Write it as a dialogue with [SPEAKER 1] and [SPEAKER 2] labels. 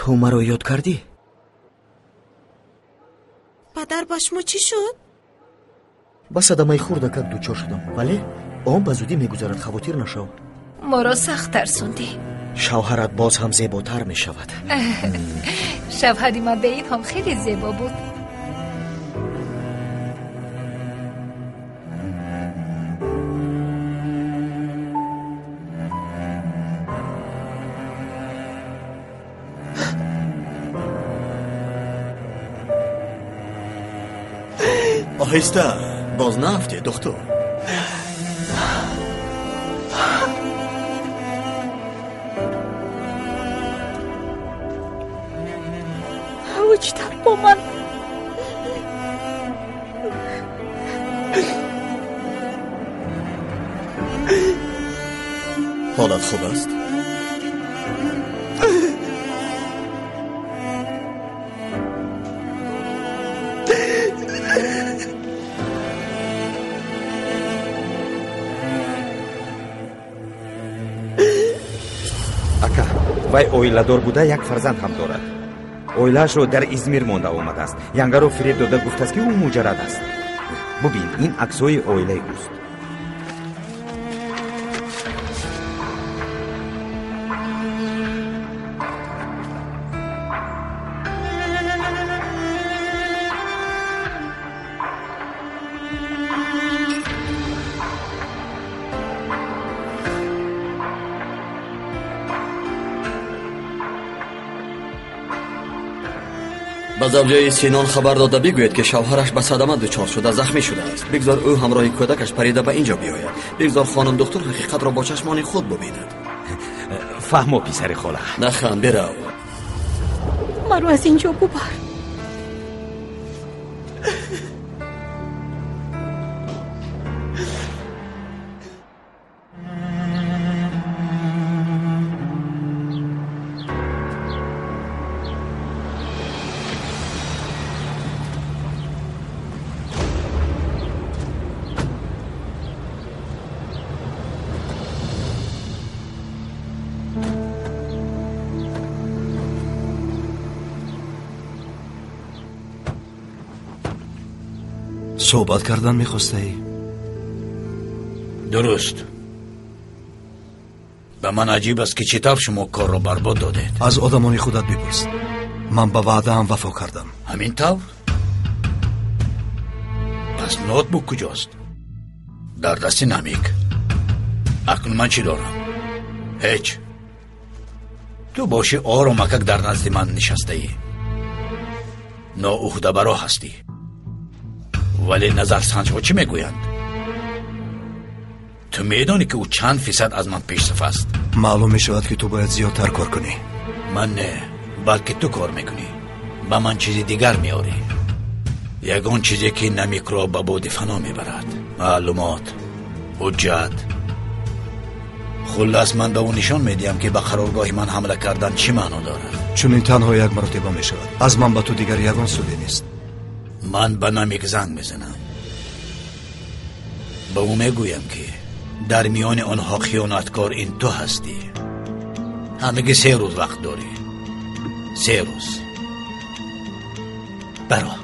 [SPEAKER 1] Ту маро ёд кардӣ?
[SPEAKER 2] Падар, ба шумо чӣ шуд?
[SPEAKER 1] Ба садамаи хурдакак дучор шудам, вале он ба зудӣ мегузарад, хавотир нашав.
[SPEAKER 3] Моро сахт тарсондӣ.
[SPEAKER 1] Шавҳарат боз ҳам зеботар мешавад.
[SPEAKER 3] Шавҳари ман бе ин ҳам хеле зебо буд.
[SPEAKER 4] Оҳиста, боз наафтӣ, духтур.
[SPEAKER 3] Ӯ чӣ тавр бо ман?
[SPEAKER 4] Ҳолат хуб аст?
[SPEAKER 5] Ака, вай оиладор буда, як фарзанд ҳам дорад. Оилаашро дар Измир монда омадааст. Янгаро фиреб дода гуфтааст, ки ӯ муҷаррад аст. Бубин, ин аксҳои оилаи ӯст.
[SPEAKER 4] Ба завҷаи Синон хабар дода бигӯед, ки шавҳараш ба садама дучор шуда, захмӣ шудааст. Бигзор ӯ ҳамроҳи кӯдакаш парида ба ин ҷо биёяд. Бигзор хонум духтур ҳақиқатро бо чашмони худ бубинад.
[SPEAKER 5] Фаҳмо, писари хола.
[SPEAKER 4] Нахан, бирав.
[SPEAKER 3] Маро аз ин ҷо бубар.
[SPEAKER 6] Суҳбат кардан мехостаӣ?
[SPEAKER 7] Дуруст. Ба ман аҷиб аст, ки чӣ тавр шумо корро барбод додед.
[SPEAKER 6] Аз одамони худат бипурс. Ман ба ваъдаам вафо кардам.
[SPEAKER 7] Ҳамин тавр? Пас ноутбук куҷост? Дар дасти Намик. Акнун ман чӣ дорам? Ҳеҷ. Ту бошӣ оромакак дар назди ман нишастаӣ. Ноуҳдабаро ҳастӣ. Вале назарсанҷҳо чӣ мегӯянд? Ту медонӣ, ки ӯ чанд фисад аз ман пешсаф аст?
[SPEAKER 6] Маълум мешавад, ки ту бояд зиёдтар кор кунӣ.
[SPEAKER 7] Ман не, балки ту кор мекунӣ. Ба ман чизи дигар меорӣ. Ягон чизе, ки Намикро ба боди фано мебарад. Маълумот, ҳуҷҷат. Хуллас, ман ба ӯ нишон медиҳам, ки ба қароргоҳи ман ҳамла кардан чӣ маъно дорад.
[SPEAKER 6] Чунин танҳо як маротиба мешавад. Аз ман ба ту дигар ягон суде нест.
[SPEAKER 7] Ман ба Намик занг мезанам. Ба ӯ мегӯям, ки дар миёни онҳо хиёнаткор ин ту ҳастӣ. Ҳамагӣ 3 рӯз вақт дорӣ. 3 рӯз. Баро.